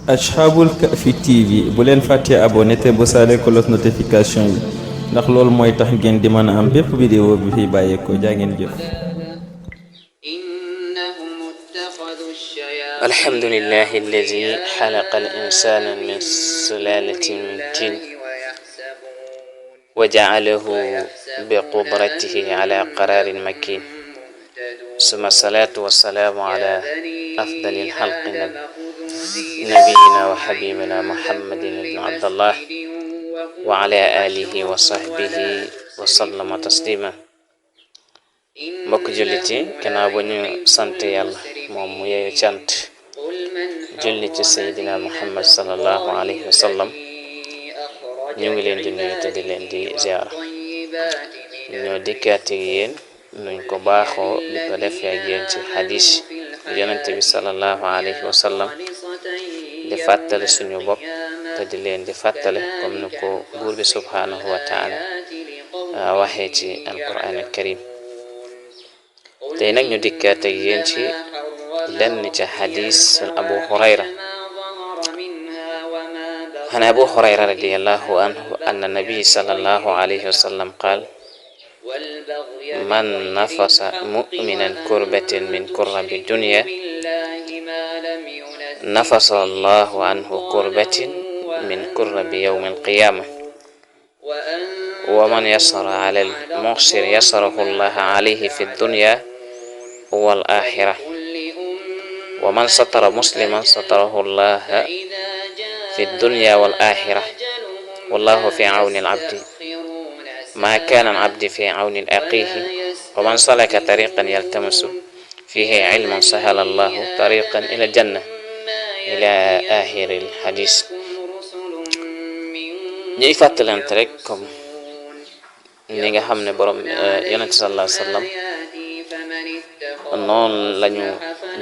Ashabul Kahfi TV bu leen fàttee abonné te bu saale cloche notification yi ndax loolu mooy tax ngeen di mën a am bépp vidéo bi fi bàyyeekoo jaa ngeen jëf. alhamdulillahi alladi xalaqa al insana min sulalatin min tin wa jaalahu bi qudratihi ala qararin makin suma salatu wasalaamu ala afdali lxalqi nabiyina wa xabibina muhammadin ibn abdallah wa ala alihi wa sahbihi wa sallama taslima. mbokk jullit yi gannaaw ba ñu sant yàlla moom mu yeeyu cant julli ci seydina muhammad sallallahu alayhi wa sallam ñu ngi leen di nuyu te di leen di ziara. ñoo dikkaati yéen nuñ ko baaxoo di ko defee ak yéen ci xadis yonente bi sallallahu alayhi wa sallam di fàttale suñu bopp te di leen di fàttale comme ni ko buur bi subhanahu wa taala waxee ci alquran al karim. tey nag ñu dikkaat ak yéen ci lenn ci xadis abu hurayra an abu hurayra radiyallahu anhu anna nabi sallallahu alayhi wa sallam qaal man nafasa mu'minan kurbatin min kurabi dunya nafasa allahu anhu kurbatin min kurabi yawmi alqiyama wa man yasara ala almu'sir yasarahu allah alayhi fi dunya wal axira wa man satara musliman satarahu allah fi dunya wal axira wallahu fi awni al abdi ma kana al abdi fi awni aqihi wa man salaka tariqan yaltamisu fihi ilman sahala allahu tariqan ila janna ila axiri al hadis. ñuy fàttalante rek comme ni nga xam ne borom yonente sallallahu alayhi wa sallam noonu lañu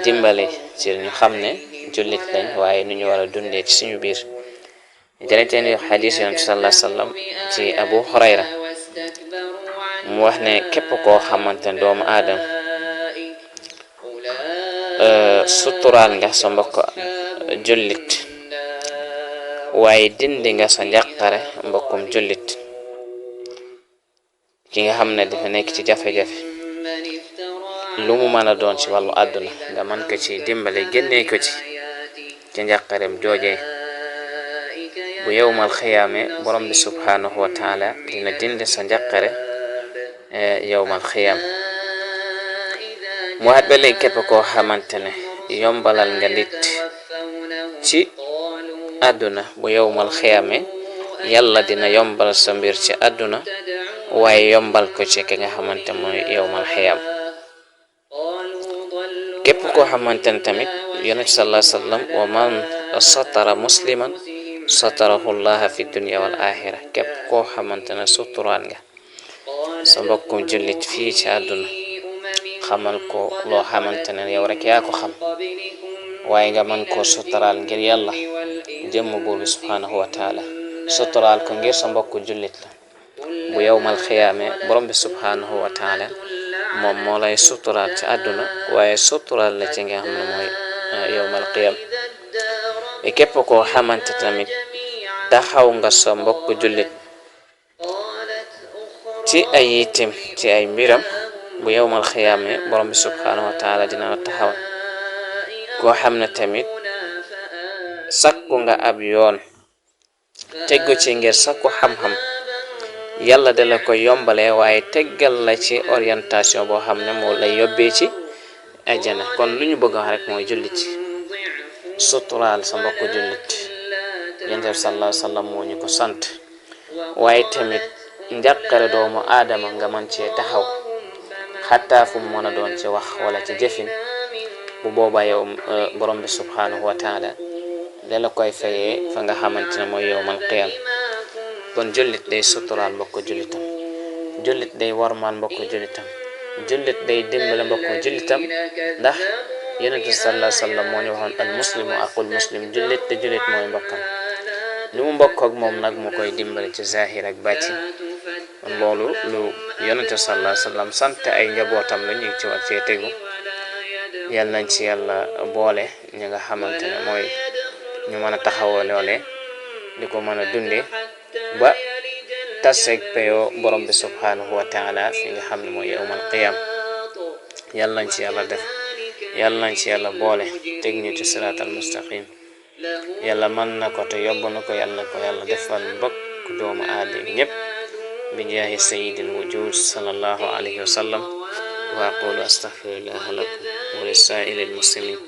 dimbale ci ñu xam ne jullit lañ waaye nu ñu war a dundee ci suñu biir. jëleteen yo xadis yonent sallallahu alayhi wa sallam ci abu hurayra mu wax ne képp koo xamante ne doomu aadama suturaal nga sa mbokk jullit waaye dindi nga sa njàqare mbokkum jullit ki nga xam ne dafa nekk ci jafe-jafe lu mu mën a doon ci wàllu àdduna nga mën ko ci dimbale génnee ko ci njàqarem joojee bu yowmal xiyaame borom bi subhanahu wa taala dina dindi sa njàqare yowmal xiyaam. mu waat ba léegi képp koo xamante ne yombalal nga nit ci àdduna bu yowmal xiyaame yàlla dina yombal sa mbir ci àdduna waaye yombal ko ci ki nga xamante mooy yowmal xiyaam. képp koo xamante ne tamit yonent sallallahu alayhi wa sallam wa man satara musliman satarahu llaha fi dunya wal axira képp koo xamante ne suturaan nga sa mbokkum jullit fii ci àdduna xamal ko loo xamante ne yow rek yaa ko xam waaye nga mën koo suturaal ngir yàlla jëmm buur bi subhanahu wa taala suturaal ko ngir sa mbokku jullit la bu yowmal xiyaame borom bi subhanahu wa taala moom moo lay suturaal ci àdduna waaye suturaal la ci nga xam ne mooy yowmal qiyaam. képp koo xamante tamit taxaw nga sa mbokk jullit ci ay yittim ci ay mbiram bu yowmal xiyaame borom bi subhanahu wa taala dina la taxaw. koo xam ne tamit sakku nga ab yoon teggu ci ngir sakku xam-xam yàlla da la ko yombale waaye teggal la ci orientation boo xam ne moo lay yóbbee ci ajjana. kon lu ñu bëgg wax rek mooy jullit suturaal sa mbokk jullit yonent bi sallallahu alayhi wa sallam moo ñu ko sant waaye tamit njàqare doomu aadama nga mën cee taxaw xataa fu mu mën a doon ci wax wala ci jëfin bu boobaa yow borom bi subhanahu wa taala da la koy fayee fa nga xamante ne mooy yowmal qiyaam. kon jullit day suturaal mbokk jullitam jullit day warmaan mbokk jullitam jullit day dimbale mbokk jullitam ndax yonent bi sallallahu alayhi wa sallam moo ñu waxoon al muslimu aqul muslim jullit te jullit mooy mbokkam lu mu mbokk ak moom nag mu koy dimbale ci zahir ak baatin. loolu lu yonent bi sallallahu alayhi wa sallam sant ay njabootam la ñu ci war cee tegu yal nañ ci yàlla boole ñi nga xamante ne mooy ñu mën a taxawoo loolee di ko mën a dunde ba taseeg peyoo borom bi subhanahu wa taala fi nga xam ne mooy yawmal qiyam. yàlla nañ ci yàlla def, yàlla nañ ci yàlla boole teg ñu ci siraatal mustaqim. yàlla mën na ko te yóbbu na ko, yàlla ko yàlla defal mbokk doomu aadama ñépp bi jaahi sayyidil wujud sallallahu alayhi wa sallam. wa aqulu astaghfirullah lakum wa li saa'iril muslimin